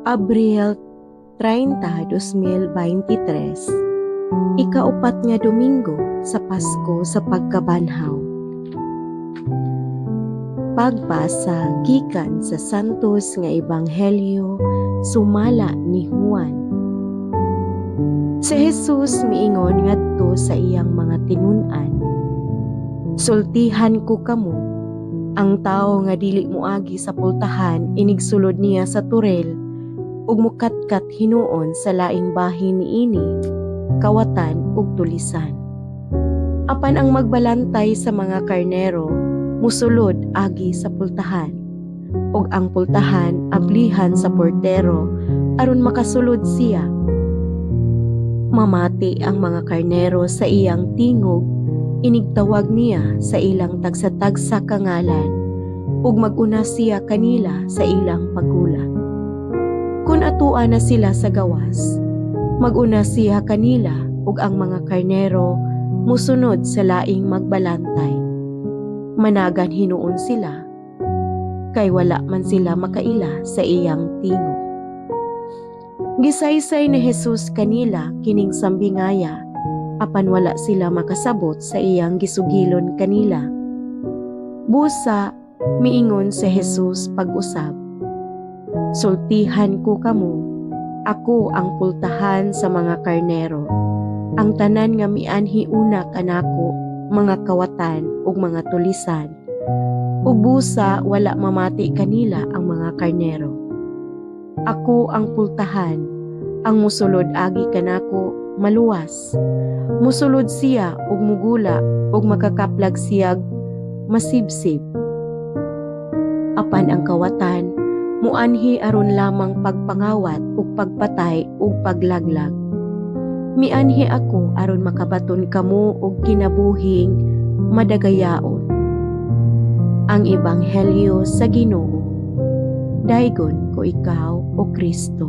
Abril 30, 2023, Ikaupat nga Domingo sa Pasko sa Pagkabanhaw. Pagbasa gikan sa Santos nga Ebanghelyo sumala ni Juan. Si Jesus miingon ngadto sa iyang mga tinun-an, "Sultihan ko kamo, ang tawo nga dili moagi sa pultahan inigsulod niya sa toril ug mukatkat hinuon sa laing bahin niini, kawatan ug tulisan. Apan ang magbalantay sa mga karnero musulod agi sa pultahan, ug ang pultahan ablihan sa portero aron makasulod siya. Mamati ang mga karnero sa iyang tingog, inigtawag niya sa ilang tagsa-tagsa ka ngalan, ug mag-una siya kanila sa ilang paggula. Kun atua na sila sa gawas, mag-una siya kanila ug ang mga karnero musunod sa laing magbalantay. Managan hinuon sila, kay wala man sila makaila sa iyang tingog. Gisaysay ni Jesus kanila kining sambingaya, apan wala sila makasabot sa iyang gisugilon kanila. Busa miingon si Jesus pag-usab, "Sultihan ko kamo, ako ang pultahan sa mga karnero. Ang tanan nga mianhi una kanako, mga kawatan ug mga tulisan. Ug busa wala mamati kanila ang mga karnero. Ako ang pultahan, ang musulod agi kanako maluwas. Musulod siya ug mugula ug makakaplag siyag masibsib. Apan ang kawatan muanhi aron lamang pagpangawat ug pagpatay ug paglaglag. Mianhi ako aron makabaton kamo og kinabuhing madagayaon." Ang Ebanghelyo sa Ginoo. Daygon ko ikaw, o Kristo.